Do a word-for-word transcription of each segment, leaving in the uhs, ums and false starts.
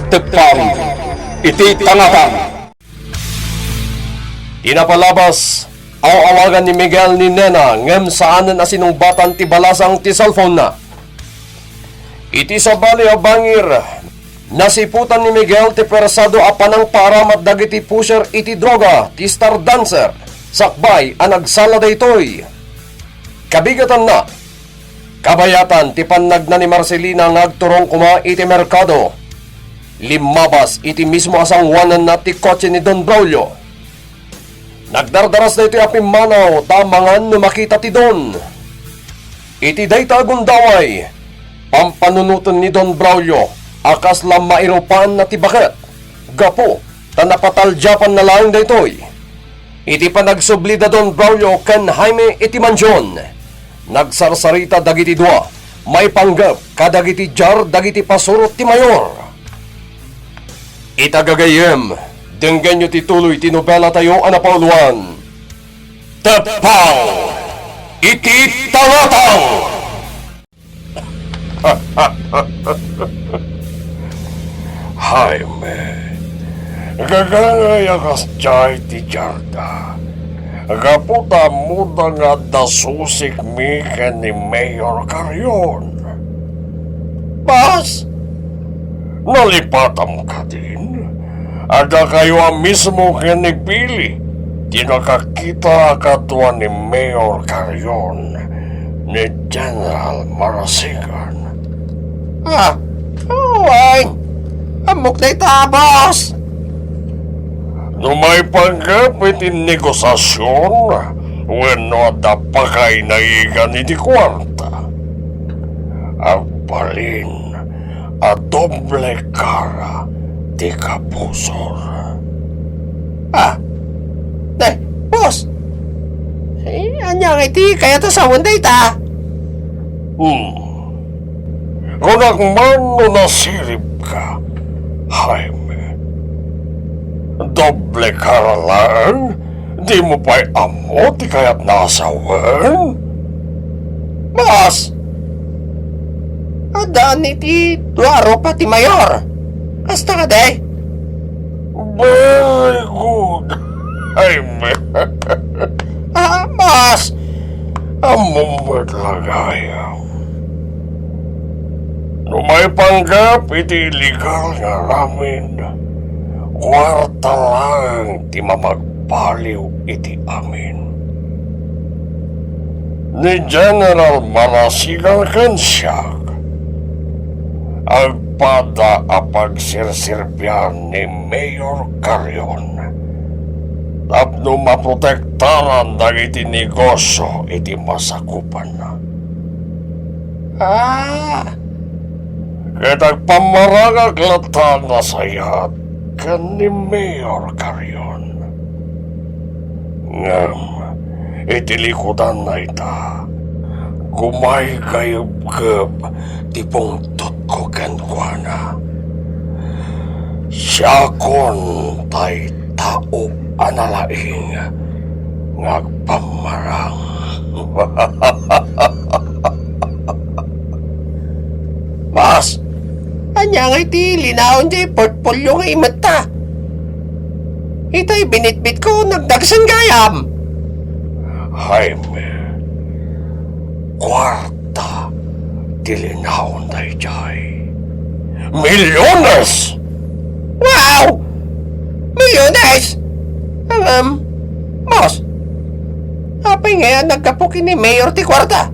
Teppaw iti tangatang. Ti napalabas, aw-awagan ni Miguel ni Nena ngem saanen a sinungbatan ti balasang ti cellphone-na. Iti sabali a bangir, nasiputan ni Miguel ti persado a panangpaaramat dagiti pusher iti droga ti Star Dancer, sakbay a nagsala daytoy. Kabigatanna, kabayatan ti pannagna ni Marcelina nga agturong koma iti merkado. Limmabas iti mismo a sanguananna ti kotse ni Don Braulio. Nagdardaras daytoy a pimmanaw ta amangan no makita ti Don. Iti dayta a gundaway, pampanunoten ni Don Braulio a kasla mairupaanna ti baket, gapu ta napataldiapanna laeng daytoy. Iti panagsubli da Don Braulio ken Jaime iti mansion, nagsarsarita dagiti dua maipanggep kadagiti diar dagiti pasurot ti mayor. Ita gagayyem, denggenyo ti tuloy ti nobelatayo a napauluan, Teppaw iti Tangatang! Jaime, gagangay a kasdiay ti diarda, gapu ta ammoda nga adda susikmi ken ni Mayor Carrion. Bas, nalipatam kadin? Addakayo a mismo ken ni Billy ti nakakita kadua ni Mayor Carrion, ni General Marasigan. Ah, wen. Ammok dayta, boss. No maipanggep iti negosiasion wenno adda pakainayagan iti kuarta, agbalin a doble kara ti kabusor. Ah, ne, boss. Eh, ania nga iti kayat a sawen dayta? Hmm. Kunak man no nasiribka, Jaime. Doble kara laeng, dimo pay ammo ti kayatna a sawen? Boss, addaan iti dua a rupa ti mayor. Kasta kadi? Very good, Jaime. Ah, boss. Ammom met la gayam. No maipanggep iti illegal nga aramid, kuarta laeng ti mamagpaliw iti amin. Ni General Marasigan ken siak, agpada a pagsirserbian ni Mayor Carrion tapno maprotektaran dagiti negosyo iti masakupanna. Ah, ket agpammarangak latta a nasayaat ken ni Mayor Carrion. Ngem iti likudanna ita, gumaygayebgeb ti pungtotko kenkuana. Siakon tay tao a nalaing nga agpammarang. Boss, ania nga iti linaon diay portfolio nga imetta? Itay binitbitko, nagdagsen gayam. Jaime, kuarta ti linaon daydiay. Milyones! Wow! Milyones! Ahem, boss, apay ngay a naggapu ken ni Mayor ti kuarta?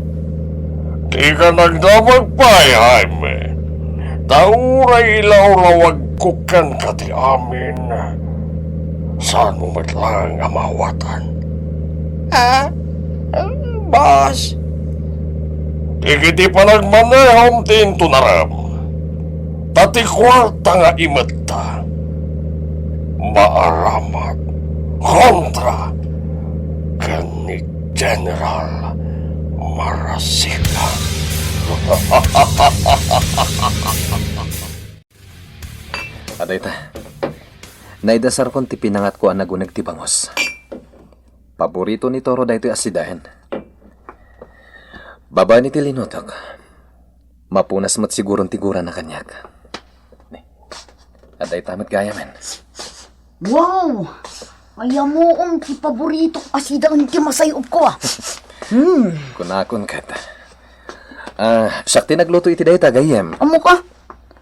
Dika nagdamag pay, Jaime. Ta uray ilawlawagko kenka ti amin, saanmo met laeng a maawatan. Ah, boss. Dagiti panagmanehom ti intunarem. Ta ti kuarta nga imetta, maaramat kontra ken ni General Marasigan. Adayta, naidasarkon ti pinangatko a naguneg ti bangus. Paborito ni Toro daytoy a sidaen. Babaen iti linutok, mapunas met siguron ti gurana kaniak. Dayta met gayamen. Wow! Ay, ammoom ti paboritok a sidaen ti masay-obko, a. Hmm. Kunakon ket. Ah, siak ti nagluto iti dayta, gayyem. Ammok a.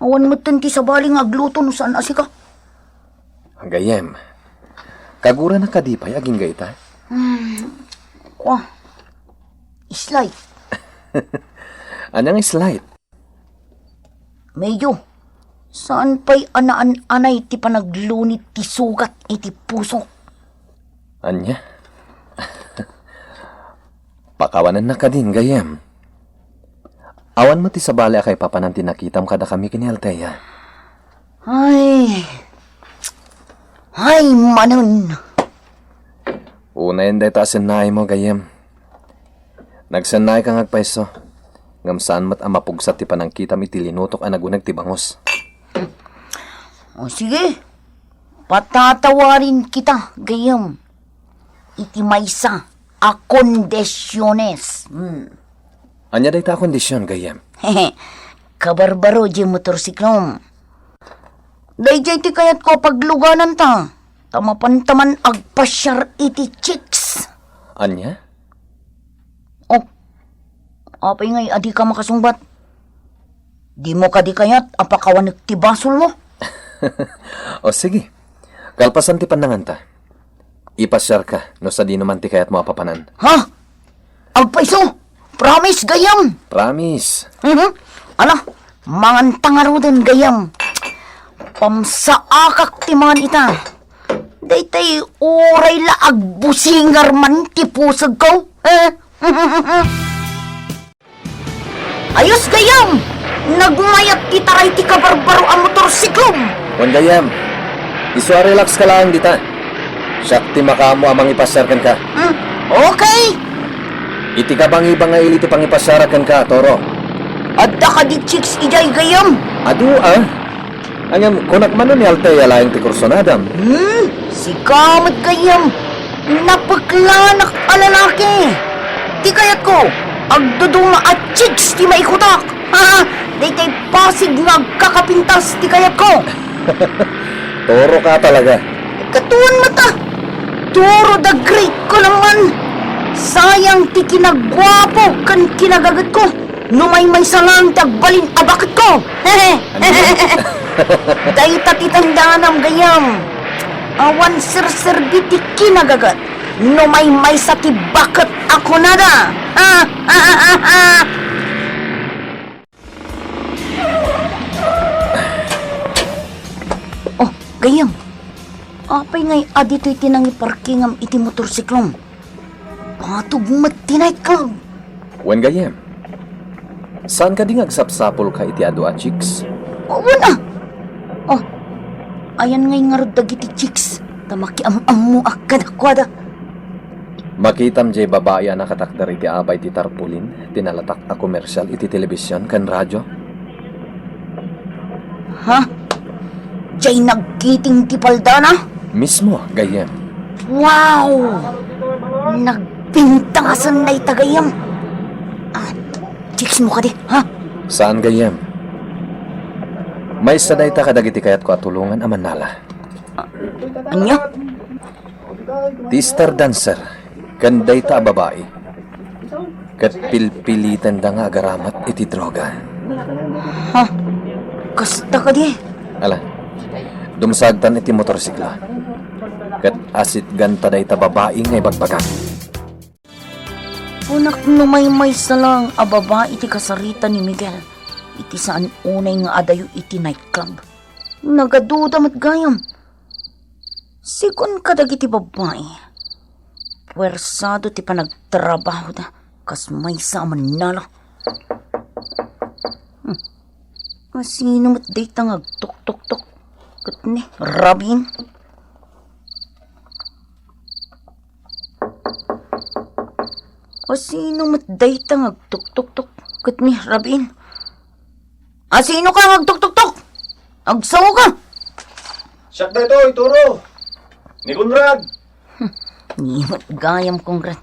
Awan metten ti sabali nga agluto no saan a sika. Gayyem. Kaguranak kadi pay agingga ita? Hmm. Kua. Slight. Ania nga slight? Medyo, saan pay a naan-anay ti panaglunit ti sugat iti pusok. Ania? Pakawanennak kadin, gayyem. Awan met ti sabali a kaipapanan ti nakitam kadakami ken ni Althea. Ay. Ay, manen. Unayen dayta a sennaaymo, gayyem. Nagsennaayka nga agpayso, ngem saan met a mapugsat ti panangkitam iti linutok a naguneg ti bangus. O, sige. Patatawarin kita, gayyem. Iti maysa a kondisiones. Hmm. Ania dayta a kondision, gayyem? Kabarbaro, diay motorsiklom. Daydiay ti kayatko a paglugananta, ta mapanta man agpasiar iti chicks. Ania? Oh, apay ngay a dika makasungbat? Dimo kadi kayat a pakawanek ti basolmo? O sige, kalpasan ti pannanganta. Ipasiarka no sadino man ti kayatmo a papanan. Ha? Agpayso! Promise, gayyem! Promise! Mhm. Ala, manganta ngaruden, gayyem. Pamsaakak ti mangan ita. Daytay uray la agbusingar man ti pusegko. Eh? Ayos, gayyem! Nagmayat ti taray ti kabarbaro a motorsiklom! Wen, gayyem, isu a relax ka laeng dita. Siak ti makaammo a mangipasiar kenka. Hmm, okay. Iti kabangibangaili ti pangipasiarak kenka, Toro. Adda kadi chicks idiay, gayyem? Adu, a. Ngem, kunak manen ni Althea laeng ti kursunadam. Hmm, sika met, gayyem. Napeklanak a lalaki. Ti kayatko, agduduma a chicks ti maikutak. Ha? Daytay pasig nga agkakapintas ti kayatko. Toro ka talaga. Katuan met a. Toro the great ko naman. Sayang ti kinaguapo ken kinagagetko. No maymaysa laeng ti agbalin a baketko. Dayta ti tandanam, gayyem. Awan serserbi ti kinagaget no maymaysa ti baket a kunada. Oh, gayyem. Apay ngay a ditoy ti nangiparkingam iti motorsiklom? Patog met ti nightclub. Wen, gayyem, saan kadi nga agsapsapulka iti adu a chicks? Wen a. Oh, ayan ngay ngarud dagiti chicks ta makiam-ammoak kadakuada. Makitam diay babai a nakatakder iti abay ti tarpaulin ti nalatak a komersial iti telebision ken radio? Ha? Diay nagkiting ti paldana? Mismo, gayyem. Wow! Nagpintasen dayta, gayyem. Ah, chicks mo kadi, ha? Saan, gayyem. Maysa dayta kadagiti kayatko a tulongan a mannala. Ah, ania? Ti star dancer ken dayta a babai ket pilpilitenda nga agaramat iti droga. Ha? Kasta kadi? Ala, dumsagtan iti motorsiklo ket asitganta dayta babai nga ibagbagak. Kunak no maymaysa lang a babai ti kasarita ni Miguel iti saan unay nga adayo iti nightclub. Nagaduda met gayam. Sigun kadagiti babbai, puersado ti panagtrabahoda kas maysa a mannala. Hmm. Asino met dayta nga agtuktoktok ket ni Rabin? Asino met dayta nga agtuktoktok ket ni Rabin? Asino ka nga agtuktoktok? Agsaoka! Siak daytoy, Toro. Ni Conrad. Ni met gayam, Conrad.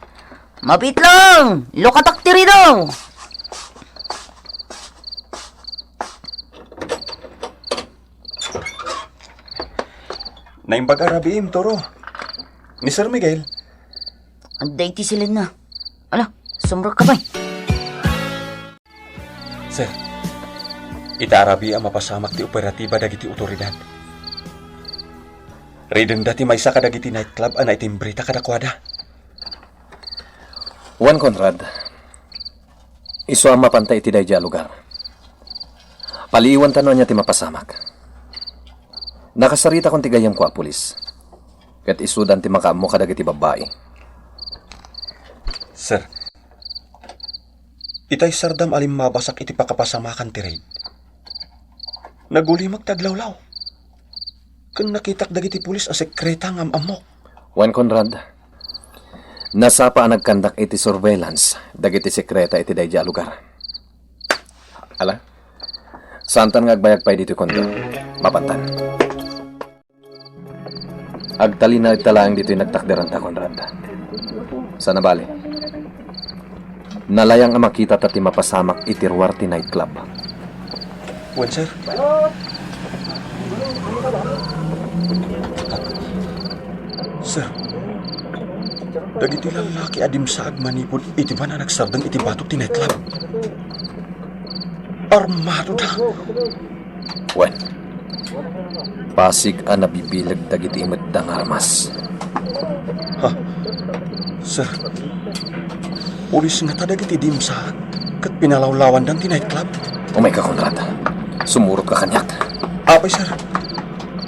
Mabit lang! Lukatak ti ridaw! Naimbag a rabiim, Toro. Ni Sir Miguel. Adda iti silenna. Ala, sumrekka pay. Sir, ita a rabii a mapasamak ti operatiba dagiti otoridad. Ridenda ti maysa kadagiti nightclub a naitimbreta kadakuada. Wen, Conrad, isu a mapanta iti daydiay a lugar. Paliiwanta no ania ti mapasamak. Nakasaritakon ti gayyemko a pulis, ket isudan ti makaammo kadagiti babbai. Sir, itay sardam a limmabasak iti pakapasamakan ti raid. Nagulimek ti aglawlaw. Ken nakitak dagiti pulis a sekreta nga am-ammok. Wen, Conrad, nasapa a nagkandak iti surveillance dagiti sekreta iti daydiay a lugar. Ala, saantan nga agbayag pay ditoy kondo. Mapantan. Agtalinaedta laeng ditoy nagtakderanta, Conrad. Sana bale. Nalayang a makitata ti mapasamak iti ruar ti nightclub. Wen, sir. Sir, dagiti lallaki a dimsaag manipud iti ban a nagsardeng iti batok ti nightclub. Armadoda. Wen, pasig a nabibileg dagiti imedda nga armas. Ha? Sir, pulis ngata dagiti dimsaag ket pinalawlawandan ti nightclub? Umayka, Conrad. Sumurotka kaniak. Apay, sir?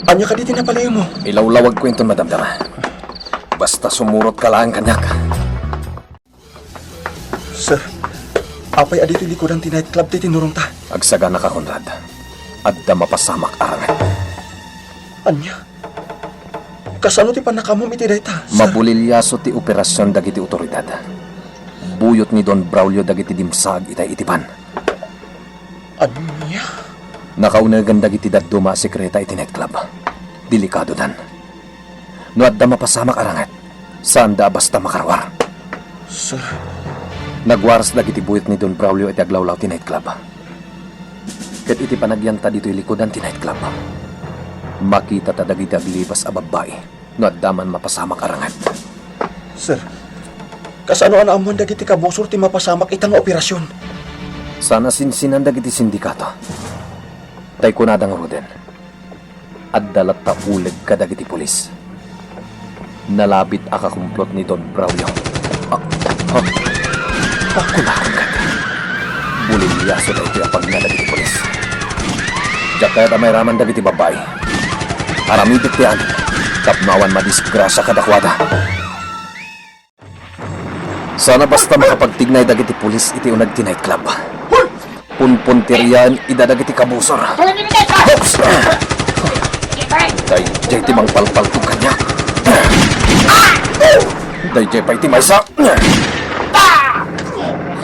Ania kadi ti napaliiwmo? Ilawlawagko inton madamdama. Basta sumurotka laeng kaniak. Sir, apay a ditoy likudan ti nightclub ti tinurongta? Agsaganaka, Conrad. Adda mapasamak a ranget. Ania? Kasano ti pannakaammo iti dayta, sir? Mabuliliaso ti operasion dagiti otoridad. Buyot ni Don Braulio dagiti dimsaag itay iti ban. Ania? Nakaunegen dagiti dadduma a sekreta iti nightclub. Delikadodan. No adda mapasamak a ranget, saanda a basta makaruar. Sir. Nagwaras dagiti buyot ni Don Braulio iti aglawlaw ti nightclub. Ket iti panagyanta ditoy likudan ti nightclub, makitata dagiti aglibas a babbai no adda man mapasamak a ranget. Sir, kasano a naammoan dagiti kabusor ti mapasamak ita nga operasion? Saan a sinsinan dagiti sindikato. Tay kunada ngaruden, adda latta uleg kadagiti pulis. Nalabit a kakumplot ni Don Braulio. Ah, ah. Pakulakon kadi. Buliliaso daytoy a pagna dagiti pulis. Diak kayat a mairaman dagiti babbai. Aramidek ti amin tapno awan madisgrasia kadakuada. Sana basta makapagtignay dagiti pulis iti uneg ti nightclub. Punpunteriaen ida dagiti kabusor. Hops! Daydiay ti mangpalpaltog kaniak. Daydiay pay ti maysa.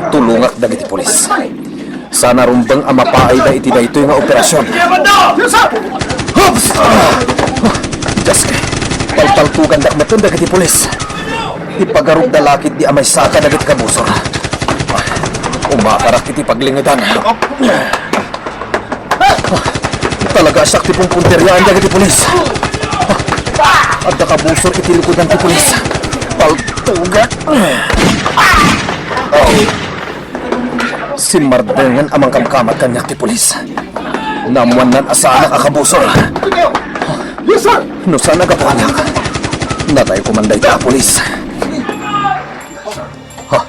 Tulongak dagiti pulis. Sana rumbeng a mapaayda iti daytoy nga operasion. Hops! Ah! Dios, palpaltugandak metten dagiti pulis. Ipagarupda la ketdi a maysaka dagiti kabusor. Umakarak iti paglingedan. Talaga a siak ti pumpunteriaan dagiti pulis. Adda kabusor iti likudan ti pulis. Paltugak. Simmardengen a mangkamkamat kaniak ti pulis. Naammoannan a saanak a kabusor. Yes, sir! No saan a gapu kaniak, natayko man dayta a pulis. Ha?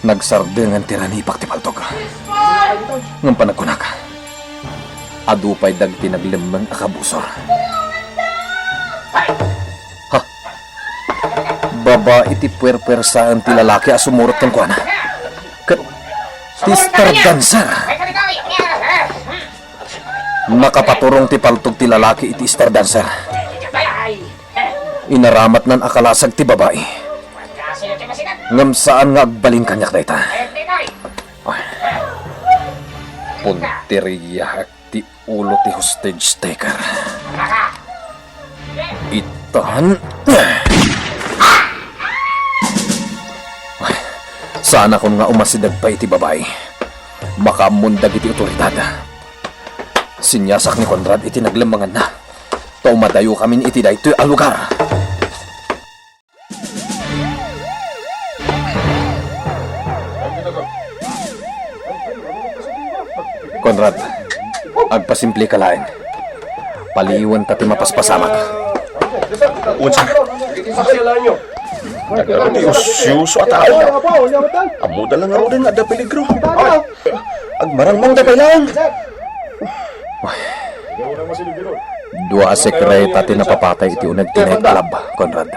Nagsardengan ti ranipak ti paltog. Ngem panagkunak, adu pay dagiti naglemmeng a kabusor. Ha? Babai ti puerpuersaen ti lalaki a sumurot kenkuana. Ket ti star dancer. Nakapaturong ti paltog ti lalaki iti star dancer. Inaramatnan a kalasag ti babai. Ngem saan nga agbalin kaniak dayta. Punteriaek ti ulo ti hostage taker. Itan. Ay, saanakon nga umasideg pay iti babai. Makaammon dagiti otoridad. Siniasak ni Conrad iti naglemmenganna. ta umadayokamin iti daytoy a lugar. Conrad, agpasimpleka laeng. Paliiwenta ti mapaspasamak. Unsa? Dagiti usyoso a tao. Ammoda la ngaruden nga adda peligro. Agmarangmangda pay laeng. Dua a sekreta ti napapatay iti uneg ti nightclub, Conrad.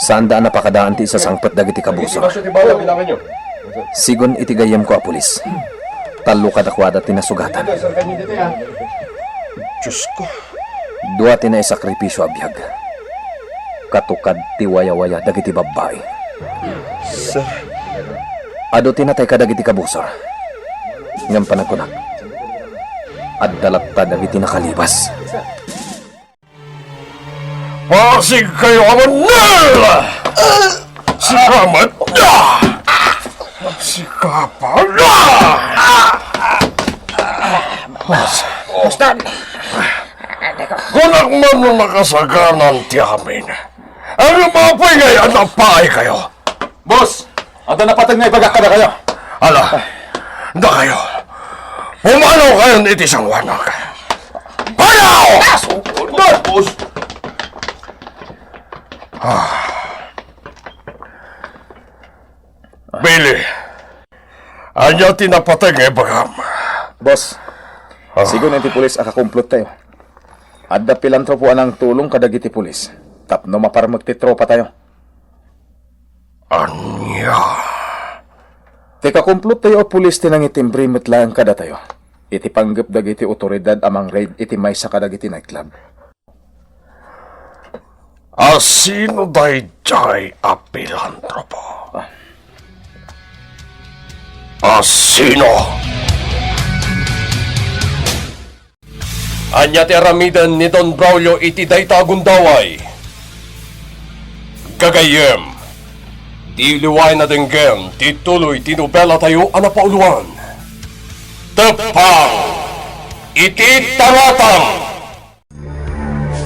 Saanda a napakadaan ti isasangpet dagiti kabusor. Sigun iti gayyemko a pulis, tallo kadakuada ti nasugatan. Diosko. Dua ti naisakripisio a biag. Katukad ti wayawaya dagiti babbai. Sir. Adu ti natay kadagiti kabusor. Ngem panagkunak, adda latta dagiti nakalibas. Pasigkayo a mannel! Sika met! Sika pa! Boston! Kunak man no nakasaganan ti amin. Ano mapay ngay a napaay kayo? Boss, adda napateg nga ibagak kadakayo. Ala, dakayo. Pumanaw kayon iti sanguanak. Panaw! Boss! Ah. Billy, ania ti napateg nga ibagam? Boss, sigun iti pulis a kakumplot tayo. Adda pilantropo a nangtulong kadagiti pulis tapno maparmek ti tropa tayo. Ania? Ti kakumplot tayo a pulis ti nangitimbre met laeng kadatayo iti panggep dagiti otoridad a mang-raid iti maysa kadagiti nightclub. Asino daydiay a pilantropo? Asino? Ania ti aramiden ni Don Braulio iti dayta a gundaway? Gagayyem, di liwaen a denggen ti tuloy ti nobela tayo a napauloan. Teppang iti tangatang!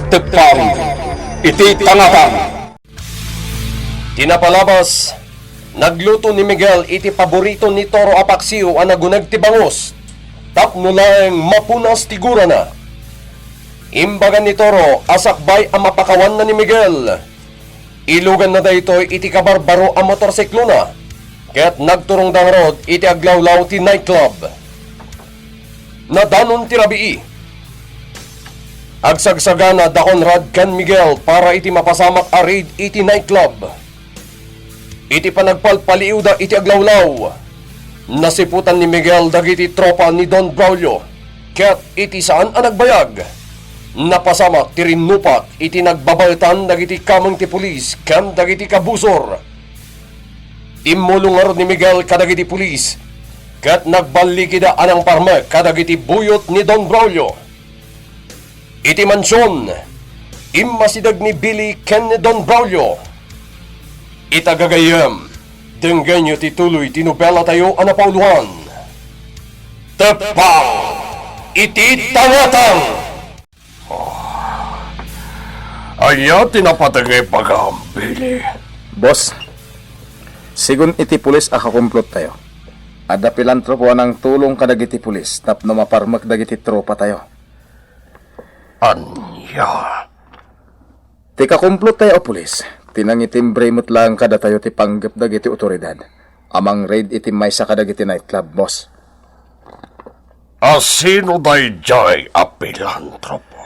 Teppang iti tangatang! Ti napalabas, nagluto ni Miguel iti paborito ni Toro a paksiw a naguneg ti bangus tapno laeng mapunas ti gurana. Imbaga ni Toro a sakbay a mapakawanna ni Miguel, iluganna daytoy iti kabarbaro a motorsiklona ket nagturongda ngarud iti aglawlaw ti nightclub. Nadanon ti rabii. Agsagsagana da Conrad ken Miguel para iti mapasamak a raid iti nightclub. Iti panagpalpaliiwda iti aglawlaw, nasiputan ni Miguel dagiti tropa ni Don Braulio, ket iti saan a nagbayag, napasamak ti rinnupak iti nagbabaetan dagiti kameng ti pulis ken dagiti kabusor. Immulong ngarud ni Miguel kadagiti pulis, ket nagballigida a nangparmek kadagiti buyot ni Don Braulio. Iti mansion, immasideg ni Billy ken ni Don Braulio. Ita gagayyem, denggenyo ti tuloy ti nobela tayo a napauloan. Teppang iti tangatang! Ania ti napateg nga ibagam, Billy? Boss, sigun iti pulis a kakumplot tayo, adda pilantropo a nangtulong kadagiti pulis tapno maparmek dagiti tropa tayo. Ania? Ti kakumplot tayo a pulis, ti nangitimbre met laeng kadatayo ti panggep dagiti otoridad a mang-raid iti maysa kadagiti nightclub, boss. Asino daydiay a pilantropo?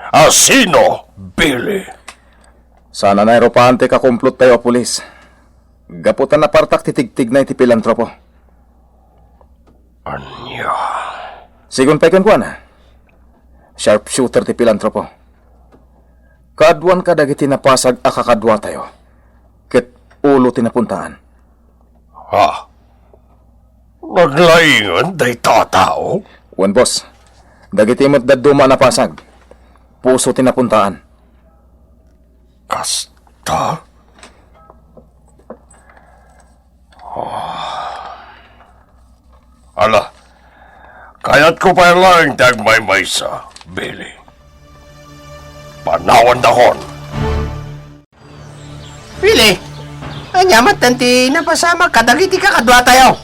Asino, Billy? Saan a nairupaan ti kakumplot tayo a pulis. Gapu ta napartak ti tigtigna iti pilantropo. Ania? Sigun pay kenkuana, sharpshooter ti pilantropo. Kaaduan kadagiti napasag a kakadua tayo, ket ulo ti napuntaan. Ha? Naglaingan dayta a tao? Wen, boss. Dagiti met dadduma a napasag, puso ti napuntaan. Kasta? Ah. Ala, Kayatko pay laeng ti agmaymaysa, Billy. Panawandakon. Billy, ania met ti napasamak kadagiti kakaduatayo?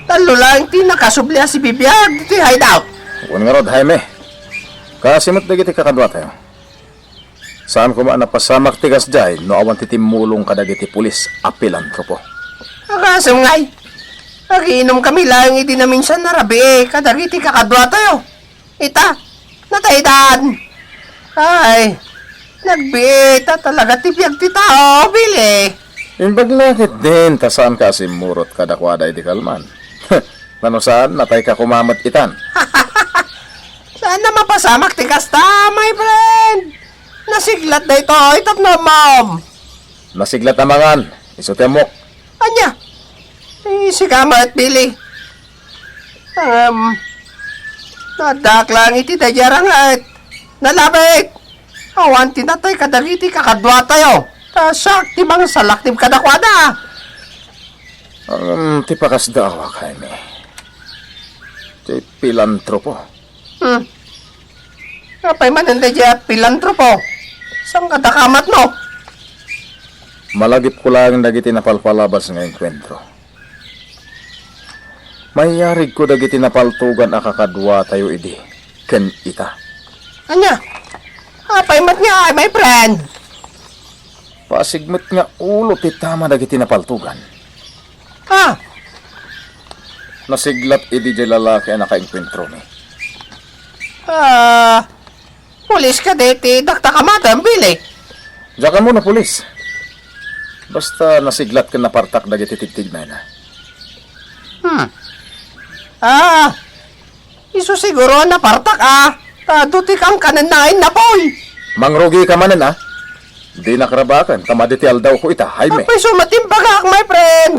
Tallo laeng ti nakasubli a sibibiag ditoy hideout. Wen ngarud, Jaime. Kaasi met dagiti kakaduatayo. Saan koma a napasamak ti kasdiay no awan ti timmulong kadagiti pulis a pilantropo. Agasem ngay, agiinom kami laeng idi naminsan a rabii kadagiti kakaduatayo. Ita, nataydan. Ay, nagbiit a talaga ti biag ti tao, Billy. Imbag la ketdin ta saanka a simmurot kadakuada idi kalman. Nano saan, natayka koma met itan. Saan a mapasamak ti kasta, my friend. Nasiglat daytoy tapno ammom. Nasiglat a mangan, isu ti ammok. Ania? Eh, sika met, Billy. Ngem, naaddaak laeng iti daydiay a ranget. Nalabit. Awan ti natay kadagiti kakaduatayo. Ta siak ti mangsalaknib kadakuada. Ngem, ti pakasdaawak, Jaime. Ti pilantropo. Hmm. Apay manen daydiay a pilantropo? Saan kadakamatno? Malagipko laeng dagiti napalpalabas nga engkuentro. Mayarigko dagiti napaltugan a kakaduatayo idi ken ita. Ania? Apay met nga, my friend? Pasig met nga ulo ti tama dagiti napaltugan. Ah! Nasiglat idi diay lalaki a nakaengkuentromi. Ah, pulis kadi ti dakdakamatem, Billy? Diak ammo no pulis. Basta nasiglat ken napartak dagiti tigtignayna. Hmm. Ah, isu siguro a napartak, ah. Ta adu ti kankanenna nga innapoy. Mangrugika manen, ah. Dinak rabaken ta madi ti aldawko ita, Jaime. Apay isu met ti imbagak, my friend.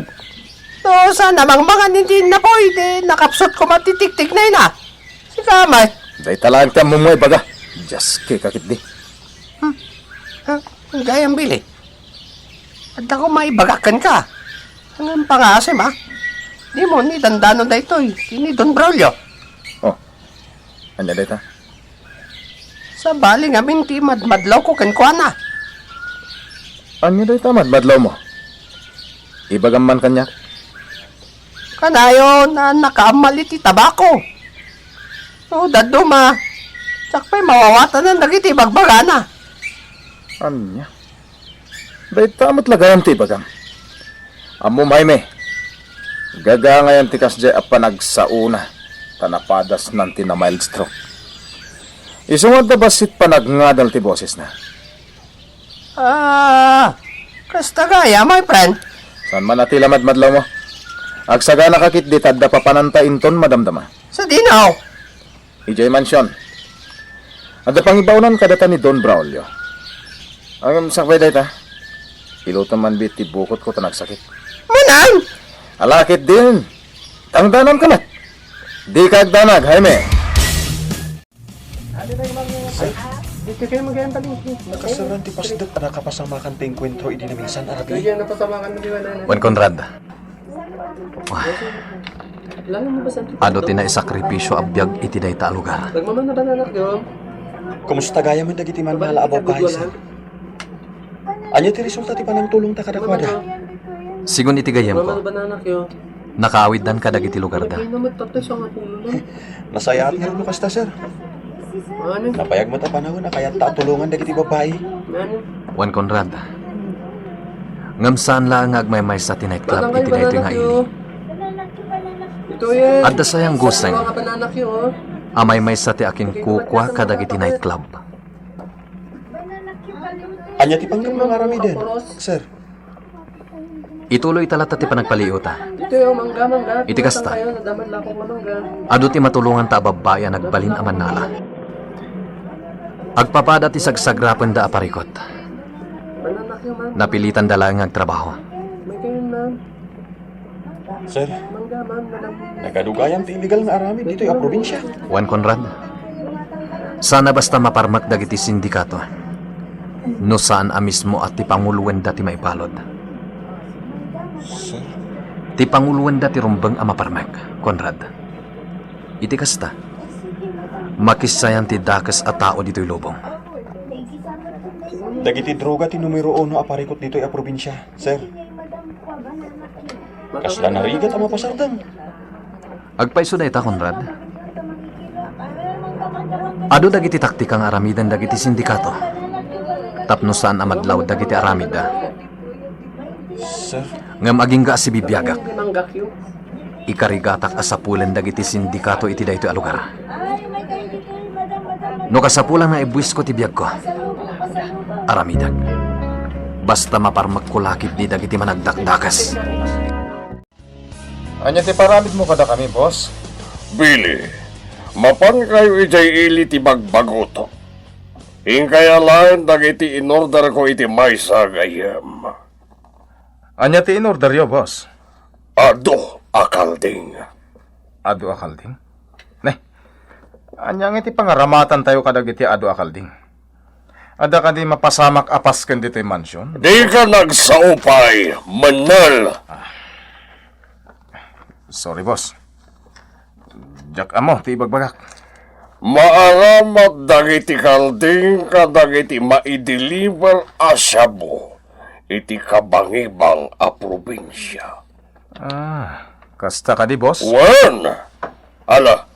No, saan a mangmangan iti innapoy, di nakapsut koma ti tigtignayna. Sika met. Dayta laeng ti ammom nga ibaga. Diaskeka ketdi. Hmm. Ha? Gayam, Billy. Adda koma ibagak kenka. Ngem pangasim, a. Dimo ni dandano daytoy, ti ni Don Braulio. Oh. Ania dayta? Sabali ngamin ti madmadlawko kenkuana. Ania dayta madmadlawmo? Ibagam man kaniak. Kanayon a nakaammal iti tabako. No dadduma, diak pay mawawatanan dagiti ibagbagana. Ania? Dayta met la gayam ti ibagam. Ammom, Jaime, gagangayan ti kasdiay a panagsaona ta napadasnan ti na-mild stroke. Isu nga adda bassit panagngadal ti bosesna. Ah, kasta gayam, my friend. Saan man a ti la madmadlawmo? Agsaganaka ketdi ta adda papananta inton madamdama. Sadino? Idiay mansion. Adda pangibaonan kadata ni Don Braulio. Ngem sakbay dayta, ilutem man biit ti bukotko ta nagsakit. Manang! Ala ketdin! Tangdanamka met! Dika agdanag, Jaime! Dito kayo mag-ayang palengke. Nakasaran ti pasdek a nakapasamakan ti engkuentro idi naminsan a rabii. Kaya napasamakan mo, di ba, nanay? Wen Conrad. Wah. Adu ti naisakripisio a biag iti dayta a lugar. Nagmamana ba, anak, yun? Kumusta gayamen dagiti mannala a babai, sir? Ania ti resulta ti panangtulongta kadakuada? Sigun iti gayyemko, nakaawiddan kadagiti lugarda. Nasayaat ngarud no kasta, sir. Napayag met a panawen a kayatta a tulongan dagiti babai. Wen Conrad. Ngem saan laeng nga agmaymaysa ti nightclub iti daytoy nga ili. Adda sayang guseng a maymaysa ti akinkukua kadagiti nightclub. Ania ti panggepmo nga aramiden, sir? Ituloy ita latta ti panagpaliiwta. Iti kasta, adu ti matulonganta a babbai a nagbalin a mannala. Agpapada ti sagsagrapenda a parikut. Napilitanda laeng nga agtrabaho. Sir, nagadu gayam ti illegal nga aramid ditoy a probinsia. Wen Conrad, saan a basta maparmek dagiti sindikato no saan a mismo a ti panguloenda ti maibalud. Sir? Ti panguloenda ti rumbeng a maparmek, Conrad. Iti kasta, makissayan ti dakes a tao ditoy lubong. Dagiti droga ti numero uno a parikut ditoy a probinsia, sir. Kasla narigat a mapasardeng. Agpayso dayta, Conrad. Adu dagiti taktika nga aramiden dagiti sindikato tapno saan a madlaw dagiti aramidda. Sir? Ngem agingga a sibibiagak. Ikarigatak a sapulen dagiti sindikato iti daytoy a lugar. No kasapulan nga ibuisko ti biagko, aramidek. Basta maparmekko la ketdi dagiti managdakdakes. Ania ti paramidmo kadakami, boss? Billy, mapankayo idiay ili ti bagbaguto. Inkay alaen dagiti inorderko iti maysa a gayyem. Ania ti inorderyo, boss? Adu a kalding. Adu a kalding? Ne, ania nga iti pangaramatantayo kadagiti adu a kalding? Adda kadi mapasamak a pasken ditoy mansion? Dika nagsao pay, Mennel. Sorry, boss. Diak ammo ti ibagbagak. Maaramat dagiti kalding kadagiti maideliver a shabu iti kabangibang a probinsia. Ah, kasta kadi, boss? Wen, ala,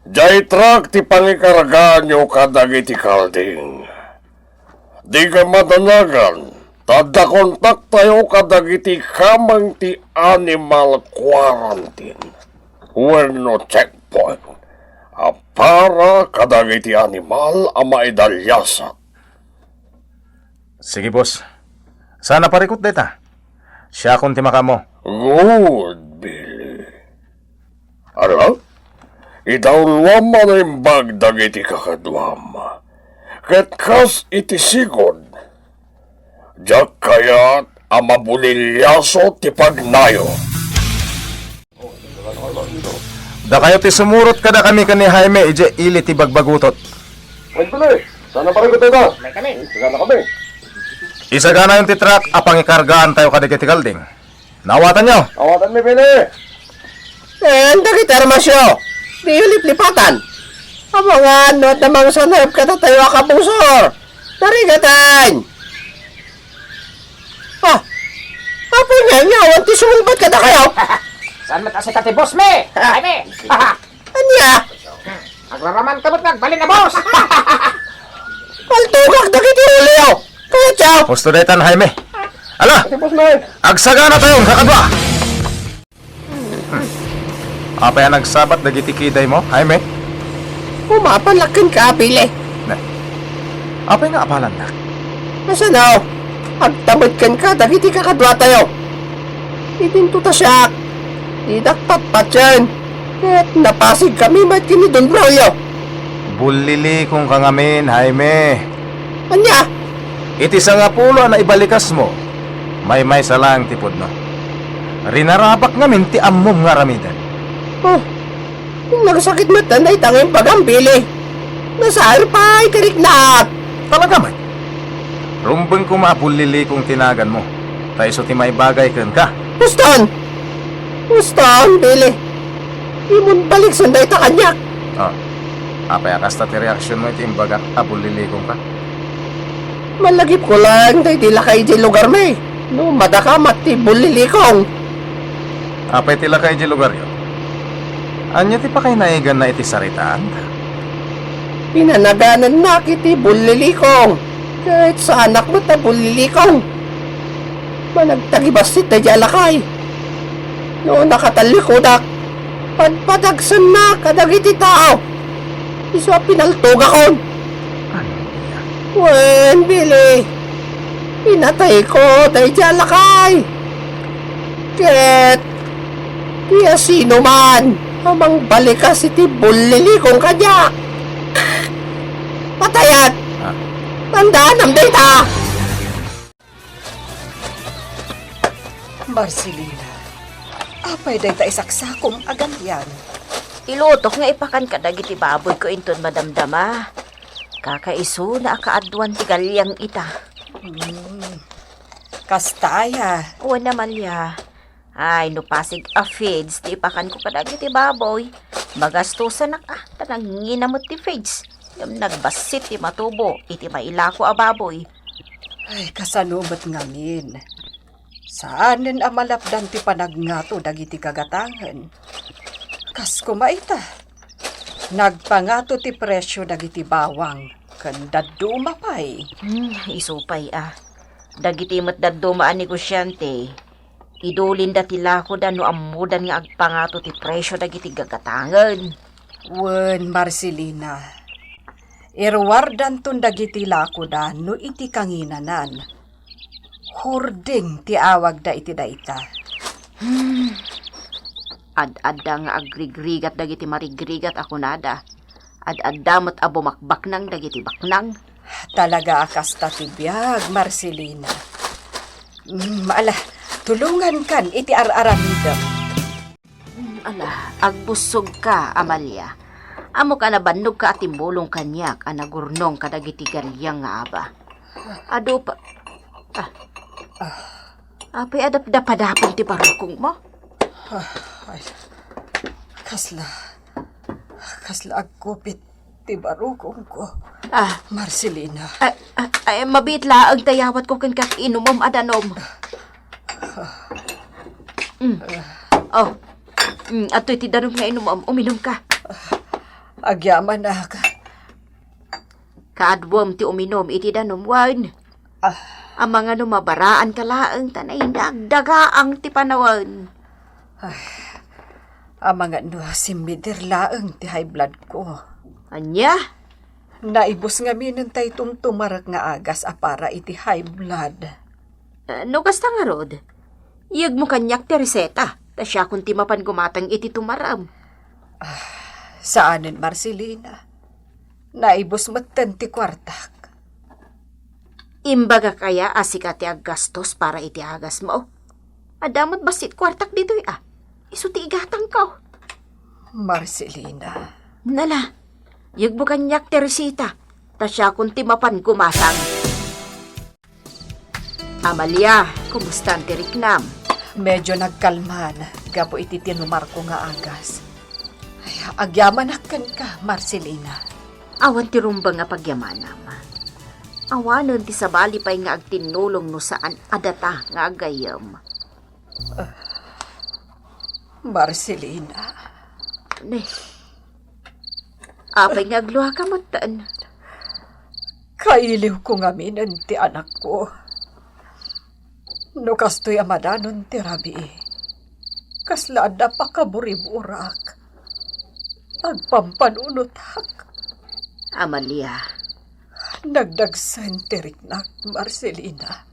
diay truck ti pangikargaanyo kadagiti kalding. Dika madanagan, ta adda kontaktayo kadagiti kameng ti animal quarantine wenno checkpoint a para kadagiti animal a maidaliasat. Sige, boss. Saan a parikut dayta? Siakon ti makaammo. Good, Billy. Ala, idawluam a naimbag dagiti kakaduam. Ket kas iti sigud, diak kayat a mabuliliaso ti pagnayo. Dakayo ti sumurot kadakami ken ni Jaime idiay ili ti bagbagutot. Ay, pala eh. Saan a parikut dayta? May kami. Sagana kami. Isaganayon ti truck a pangikargaantayo kadagiti kalding. Naawatanyo? Awatanmi, Billy. Ken dagiti armasyo, diyo liplipatan. Amangan no adda mangsaneb kadatayo a kabusor. Narigatan. Ah, apay nga, nga awan ti sumungbat kadakayo? Saan met a sika ti boss mi? Jaime. Ania? Agraraman ka met nga agbalin a boss. Paltugak dagiti uliyo. Kayatyo. Husto daytan, Jaime. Ala, agsaganatayon, kakadua. Hmm. Apay a nagsabat dagiti kidaymo, Jaime? Umapalak kenka, Billy. Ne. Apay nga apalannak? Kasano? Agtamedka dagiti kakaduatayo. Idinto ta siak. Didak patpatien. Ket napasigkami met ken ni Don Braulio. Bullilikongka ngamin, Jaime. Ania? Iti sangapulo a naibalikasmo, maymaysa laeng ti pudno. Rinarabak ngamin ti ammom nga aramiden. Oh, nagsakit met dayta nga imbagam, Billy. Nasaer pay ti riknak. Talaga met? Rumbeng koma a Bullilikong ti naganmo, ta isu ti maibagay kenka. Huston! Huston, Billy. Imon baliksen dayta kaniak. Ah, apay a kasta ti reaksionmo iti imbagak a Bullilikongka? Malagipko laeng daydi lakay idiay lugarmi. No madakamat ti Bullilikong. Apay ti lakay idiay lugaryo? Ania ti pakainaganna iti saritaanta? Pinanaganannak iti Bullilikong. Ket saanak met a Bullilikong. Managtagibassit daydi a lakay. No nakatalikodak, padpadagsennak kadagiti tao. Isu a pinaltugakon. Ania? Wen, Billy, pinatayko daydi a lakay. Ket ti asinoman a mangbalikas iti Bullilikong kaniak, patayan. Ah. Tandaanam dayta. Marcelina, apay dayta isaksakom a galian? Ti lutok nga ipakan kadagiti baboyko inton madamdama. Kakaisuna a kaaduan ti galiang ita. Hmm. Kasta aya? Wen, Amalia. Ay, no pasig a feeds ti ipakanko kadagiti baboy, magastusanak a, ta nangina met ti feeds. Ngem nagbassit ti matubo iti mailako a baboy. Ay, kasano met ngamin? Saanen a malapdan ti panagngato dagiti gagatangen. Kas koma ita, nagpangato ti presio dagiti bawang ken dadduma pay. Hmm, isu pay a. Dagiti met dadduma a negosiante, idulinda ti lakoda no ammodan nga agpangato ti presio dagiti gagatangen. Wen, Marcelina, iruardanton dagiti lakoda no iti kanginanan. Hurding ti awagda iti dayta. Hmm. Ad-adda nga agrigrigat dagiti marigrigat a kunada. Ad-adda met a bumakbaknang dagiti baknang. Talaga a kasta ti biag, Marcelina. Mm, ala, tulongankan iti ar-aramidem. Mm, ala, agbussogka, Amalia. Ammok a nabannogka a timmulong kaniak a nagurnong kadagiti gariang nga aba. Adu pa... Ah. Apay a dapdapadapan ti barukongmo? Ah, ay, kasla, kasla agkupit ti barukongko. Ah. Marcelina. Ay, ay, ay, mabiit laeng ta iyawatko kenka ti inumem a danum. Mm. Oh. Mm, adtoy ti danum nga inumem. Uminumka. Agyamanak. Kaaduem ti uminum iti danum wen. Ah. Amangan no mabaraanka laeng ta naindagdagaang ti panawen. Ay, amangan no simmider laeng ti high blood ko. Ania? Naibus ngaminen tay tumtumarek nga agas a para iti high blood. Eh, no kasta ngarud, iyegmo kaniak ti reseta, ta siakon ti mapan gumatang iti tumarem. Ah, saanen, Marcelina. Naibus metten ti kuartak. Imbagak aya a sika ti aggastos para iti agasmo? Adda met bassit kuartak ditoy a. Isu ti igatangko. Marcelina. Nala, iyegmo kaniak ti reseta, ta siakon ti mapan gumatang. Amalia, kumustan ti riknam? Medyo nagkalman gapu iti tinumarko nga agas. Ay, agyamanak kenka, Marcelina. Awan ti rumbeng a pagyamanam. Awanen ti sabali pay nga agtinnulong no saan a data nga aggayyem. Ah, Marcelina. Ne. Apay nga agluaka metten? Kailiwko ngaminen ti anakko. No kastoy a madanon ti rabii, kasla adda pakaburiburak. Agpampanunotak. Amalia. Nagdagsen ti riknak, Marcelina.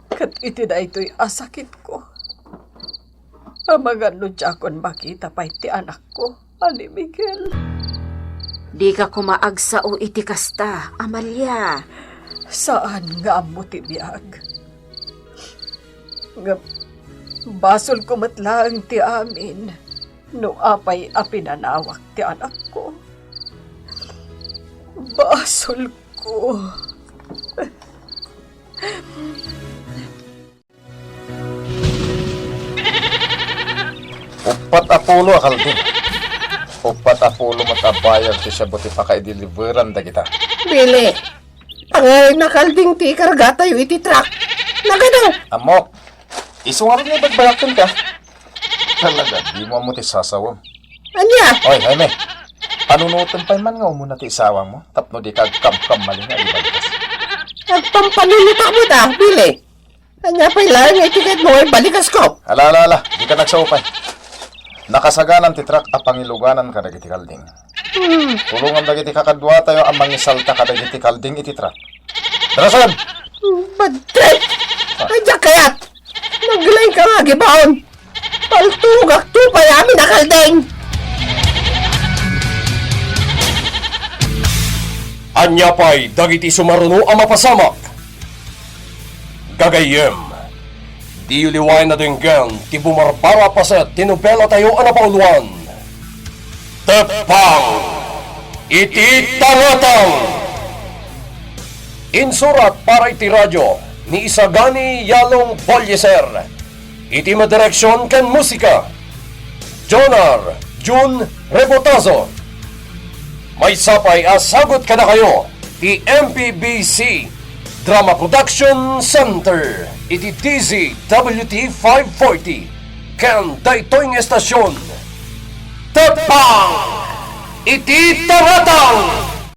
Ket iti daytoy a sakitko, amangan no diakon makita pay ti anakko a ni Miguel. Dika koma agsao iti kasta, Amalia. Saan nga ammo ti biag. Ngem basolko met laeng ti amin no apay a pinanawak ti anakko. Basolko. Uppat a pulo a kalding. Uppat a pulo met a bayag ti shabu ti pakaideliveran dagita. Bili, angayna kalding ti ikargatayo iti truck. Nagano? Ammok, isu ngarud nga ibagbaga kenka. Talaga, dimo ammo ti sasawem. Ania? Oy, Jaime, panunotem pay man nga umuna ti isawangmo tapno dika agkamkammalin nga agbalkas. Agpampanunotak met a, Bili. Ania pay laeng nga itiketmo nga ibalikasko? Ala, ala, ala. Dika agsao pay. Nakasaganan ti truck a pangiluganan kadagiti kalding. Hmm. Tulongam dagiti kakaduatayo a mangisalta kadagiti kalding iti truck. Darasan! Bad trip! Ah. Ay, diak kayat! Naglaing ka nga agibaon! Paltugak to pay amin a kalding! Ania pay dagiti sumaruno a mapasamak? Gagayyem, diyo liwaen a denggen ti bumarbara a paset ti nobelatayo a napauluan, Teppang iti Tangatang. Insurat para iti radio ni Isagani Yalong Bolleser. Iti madireksion ken musika, Jonar Jun Rebotazo. Maysa pay a sagut kadakayo ti M P B C Drama Production Center iti D Z W T five forty ken daytoy nga estasion, Tepang iti Taratang!